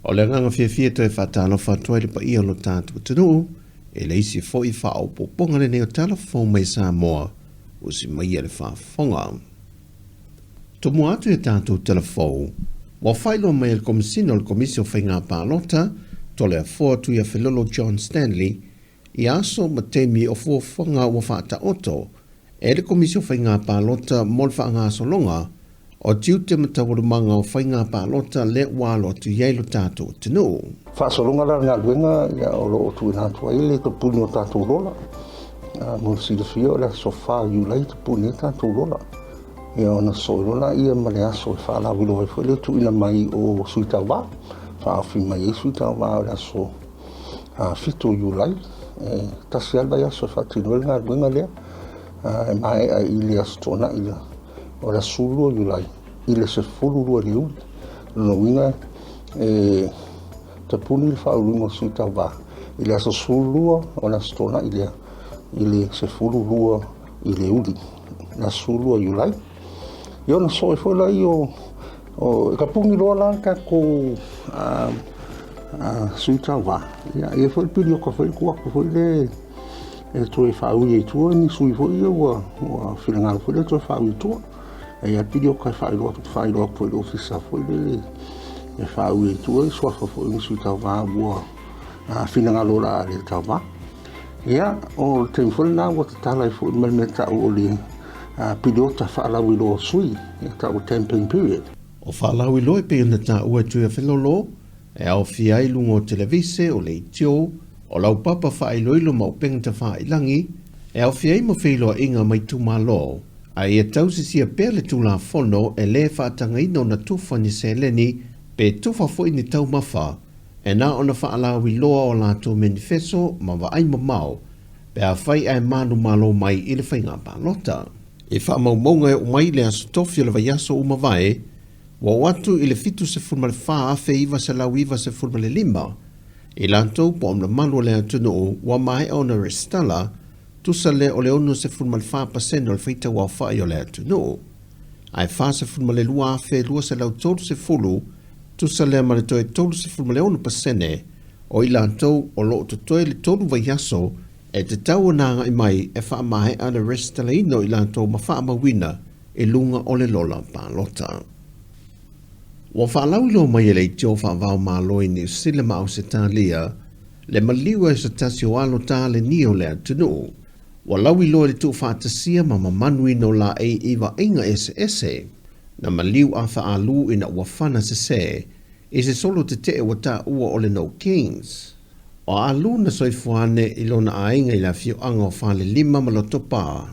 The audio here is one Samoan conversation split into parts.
O le agaga fiafia e toe faatalofa atu ai le paia o lo tatou atunuu i le isi foi faaopoopoga lenei o Tala Fou mai Samoa usi maia le faafofoga. Tomua atu i a tatou tala fou, ua faailoa mai e le Komesina o le Komisi o Faiga Palota, Toleafoa Tuiafelolo John Stanley, i aso ma taimi o fuafuaga ua faataoto e le Komisi o Faiga Palota mo le faagasologa o tiute ma taualumaga o faiga palota lea ua alo atu i ai lo tatou atunuu. Faasologa la le galuega o lo o tuuina atu ai le tapuni o tatou lola. Mo le silafia o le aso 4 Iulai e tapuni ai tatou lola. Ia ona sosoo loa lea ma le aso e faalauiloa ai foi le tuuina mai o sui tauva. Faaofi mai ai sui tauva o le aso 7 Iulai. E tasi lava le vaiaso e faatino ai le galuega lea. E maea i le aso Toonai lea o le aso 12 Iulai i le 12 i le Iuli. O lona uiga e tapuni le faauluina o sui tauva i le aso 12 o le aso Toonai lea i le 12 i le Iuli, le aso 12 Iulai. Ia ona sosoo ai foi lea o e tapuni loa la le tatou sui tauva, ia e i ai foi le piriota foi le tuu atu foi lea e toe faaui ai tua ni sui foi ia ua finagalo foi lea e toe faaui i tua. E i ai piriota e faailoa atu foi i le ofisa foi lele e faaui ai tua suafa foi o ni sui tauva ua finagalo o le a le tauva. Ia, o le taimi foi lena ua tatala ai foi ma le mea tau o le piriota faalauiloa o sui, e tau o campaign period. O faalauiloa e pei ona taua e Tuiafelolo, e aofia ai luga o televise, o leitio, o laupapa faailoilo ma upega tafailangi, e aofia ai ma feiloaiga ma itumalo, a ia tausisia pea le Tulafono e le faatagaina ona tufa ni seleni pe tufa foi ni taumafa e na ona faalauiloa o latou menifeso ma vaai mamao pe afai ae manumalo mai i le faiga palota. I faamaumauga e oo mai i le aso tofi o le vaiaso ua mavae, ua oo atu i le 74,995 i latou po o mamalu o le atunuu ua maea ona resitala, tusa lea o le 64% o le faitauaofai o le atunuu, ae 42,230 tusa lea ma le toe 36% o i latou o lo o totoe le tolu vaiaso e tatau ona agai mai e faamaea le resitalaina o i latou ma faamauina i luga o le lola palota. Ua faalauiloa mai e leitio faava-o-Malo i Niu Sila ma Ausetalia le maliu e se tasi o alo taleni o le atunuu. Ua lauiloa i le tuufaatasia ma mamanuina o laei i vaaiga eseese na maliu a faaalu ina ua fana sesē i se solo tetee ua taua o le No Kings. O Alu na soifua ane i lona aiga i le afioaga o Falelima ma Lotopa.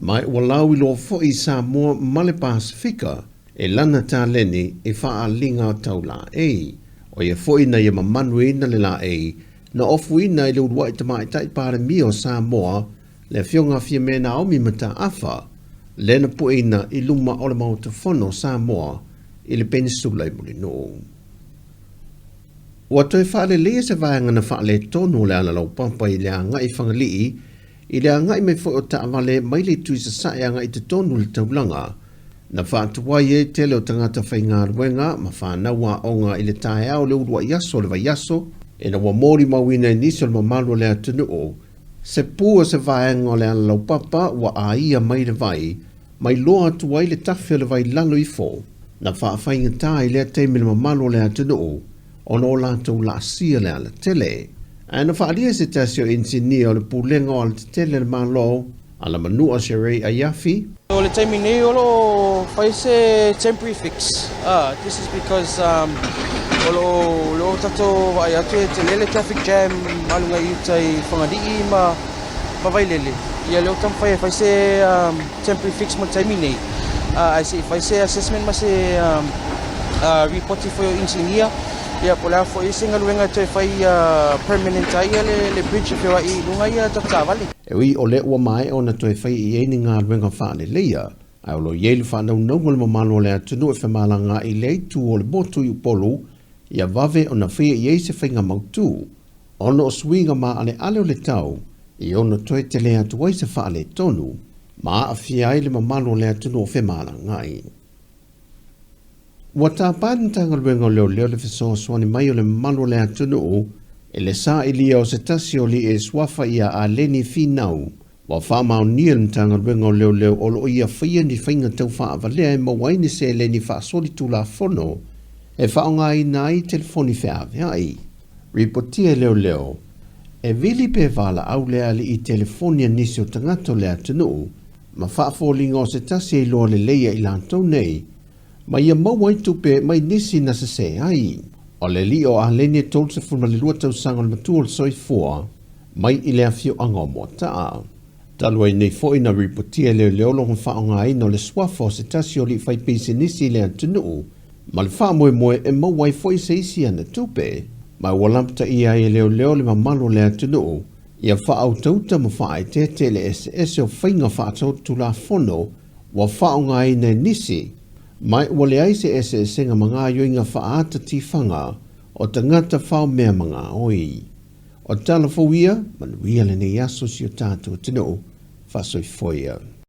Ma ua lauiloa foi i Samoa ma le Pasefika e lana taleni i faaaliga tau laei. O ia foi na ia mamanuina le laei na ofuina i le uluai tamaitai Palemia o Samoa, le Afioga a Fiame Naomi Mataafa, lea na pueina i luma o le Maota Fono o Samoa i le Penisula i Mulinuu. Ua toe faaleleia se vaega na faaletonu o le alalaupapa i le agai i Fagalii i le agai mai foi o taavale mai le itu i sasae agai i totonu o le taulaga, na faatuai ai tele o tagata faigaluega ma fanau aoga i le taeao o le uluai aso o le vaiaso, ina ua molimauina e nisi o le mamalu o le atunuu se pu o se vaega o le alalaupapa ua aia mai le vai ma iloa atu ai le tafe o le vai lalo ifo na faafaigata i lea taimi le mamalu o le atunuu ona o latou laasia le alatele. Ae na faaalia e se tasi o inisinia o le Pulega o Alatetele a le Malo, Alamanua Sheree Aiafi. O le taimi nei o lo o fai se temporary fix. This is because o lo o lo o tatou vaai atu e tele le traffic jam ma luga i uta i Fagalii ma ma Vailele. Ia lea o taumafai e fai se temporary fix mo le taimi nei. Ae se i fai se assessment ma se ripoti foi o inisinia ia po o le a foi se galuega e toe fai permanent ai le bridge e feoai i luga ia tatou taavale. E ui o lea ua maea ona toe fai i ai ni galuega faaleleia, ae o lo o i ai le faanaunauga o le mamalu o le atunuu e femalagaai i lea itu o le motu i Upolu ia vave ona faia i ai se faiga mautu ona o suiga maaleale o le tau i ono toe tele atu ai se faaletonu ma aafia ai le mamalu o le atunuu femalagaai. Ua tapa le Matagaluega o Leoleo le fesoasoani mai o le mamalu o le atunuu i le sailia o se tasi o alii e suafa ia Aleni Finau. Ua faamaonia e le Matagaluega o Leoleo o lo o ia faia ni faiga tau faavalea e maua ai ni seleni faasolitulafono e faaaogaina ai telefoni feaveai. Ripotia e leoleo, e vili pe valaau le alii telefoni a nisi o tagata o le atunuu ma faafoliga o se tasi e iloa lelei ia i latou nei, ma ia maua ai tupe mai nisi na sese ai. O le alii o Aleni e 32 tausaga o le matua o le soifua mai i le afioaga o Moataa. Talu ai nei foi na ripotia e leoleo lona faaaogaina o le suafa o se tasi o alii faipisinisi i le atunuu ma le faamoemoe e maua ai foi se isi ana tupe, ma ua lapataia ai e leoleo le mamalu o le atunuu ia faautauta ma faaeteete i le eseese o faiga faasolitulafono ua faaaogaina e nisi, ma ua leai se eseesega ma gaoioiga faaata tifaga o tagata faomea ma gaoi. O tala fou ia, manuia lenei aso si o tatou atunuu. Faasoifua ia.